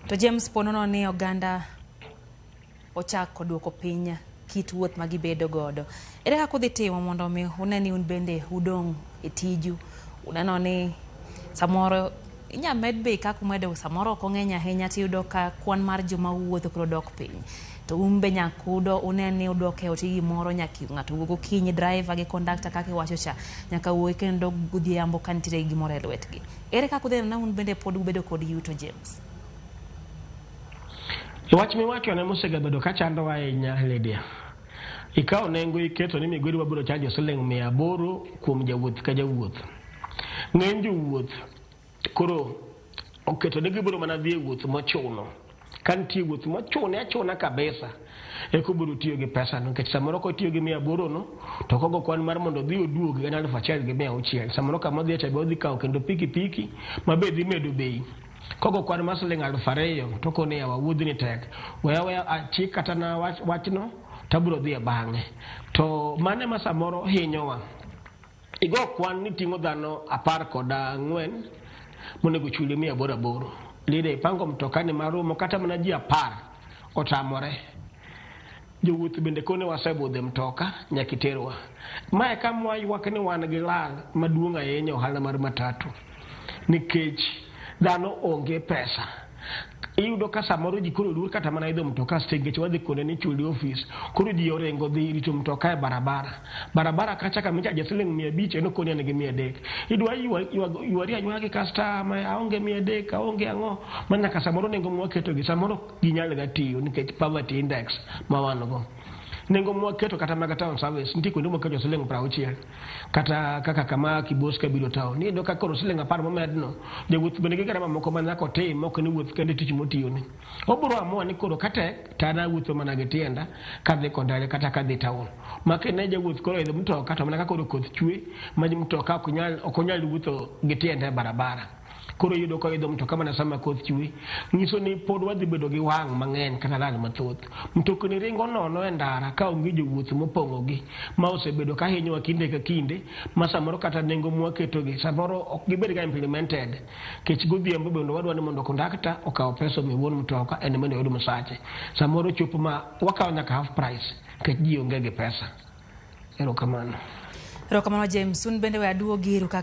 To James, po nono ni oganda ochako duoko piny kit wuoth ma gibedo godo. Ere kaka udhi timo mondo mi une ni un bende udong' e tiju? Uneno ni samoro inya med bei kaka umedo samoro ok ong'eny ahinya tiyudo ka kwan mar joma wuotho koro dok piny. To un be nyaka udo une ni udok e ot gi gimoro nyaka ng'ato wuog okinyi driver gi conductor kaka iwacho cha nyaka wuogi kendo godhiambo ka nitiere gi gimoro e lwetgi. Ere kaka udhi neno ni un bende pod ubedo kod yuto James? Wach miwacho ne mosegabedo ka chandowa ahinya Lydia. Ikawo nengo iketo ni Migori wabiro chajo siling 800 kuom jawuoth ka jawuoth. Ng'eny jowuoth koro oketo ni gibiro mana dhi e wuoth mochuno. Ka nitie wuoth mochune achuna kabisa, eka obiro tiyo gi pesa no. Nikech samoro kotiyo gi 800 no, to kogo kwan mar mondo odhi oduogi en 1600. Samoro kama odhiye cha be odhi kawo kendo pikipiki ma be dhi medo bei. Kogo kwan mar siling 2000 to okone yawa wuodhni tek. We aweya achik kata na wachno to abiro dhi e bang'e. To mano ema samoro hinyowa. Igo kwan ni ting'o dhano 14 monego chuli 800 aboro. Lida ipango mtoka ni marumo kata mana ji 10 otamore. Jowuoth bende kone wasebudho e mtoka nyaka iterwa. Mae kama waywak ni wan gi lal maduong' ahinya e ohala mar matatu. Nikech dhano onge pesa. Iyudo ka samoro ji koro luor kata mana idho mtoka stage nikech wadhi kuonde ni chuli ofis. Koro ji oringo dhi rito mtoka e barabara. Barabara kacha kama ichaje siling 500 en okoni an gi 300. Idwa ywari aywaya gi customer aonge 300 aonge ang'o. Ma nyaka samoro nengo mwaketo gi samoro ok ginyal ga tiyo nikech poverty index ma wan go. Nengo mwaketo kata mag town service nitie kuonde mwaketo siling 60 kata kaka kama Kibos kabiro town. Iyudo ka koro siling 10 momedno jawuoth bende gi garama moko ma nyaka otim ok ni wuoth kende tich motiyone. Obiro amua ni koro katek to an awuotho mana gi tienda kadhi Kondele kata kadhi town. Ma kine jawuoth koro oidho mtoka to mana ka koro koth chwe ma mtoka ok onyal wuotho gi tiende e barabara. Koro iyudo ka oidho mtoka mana sama koth chwe. Nyiso ni pod wadhi bedo gi wang' mang'eny kata lal mathoth. Mtokni ringo nono e ndara ka onge jowuoth mopong'ogi. Ma osebedo ka hinyowa kinde ka kinde ma samoro kata nengo mwaketogi samoro ok gibed ga implemented. Kech godhiambo bende wadwa ni mondo kondakta okaw pesa omi wuon mtoka en bende oyud msache. Samoro chopo ma wakawo nyaka half price nikech ji onge gi pesa. Erokamano. Erokamano James, un bende we aduogi iru kaka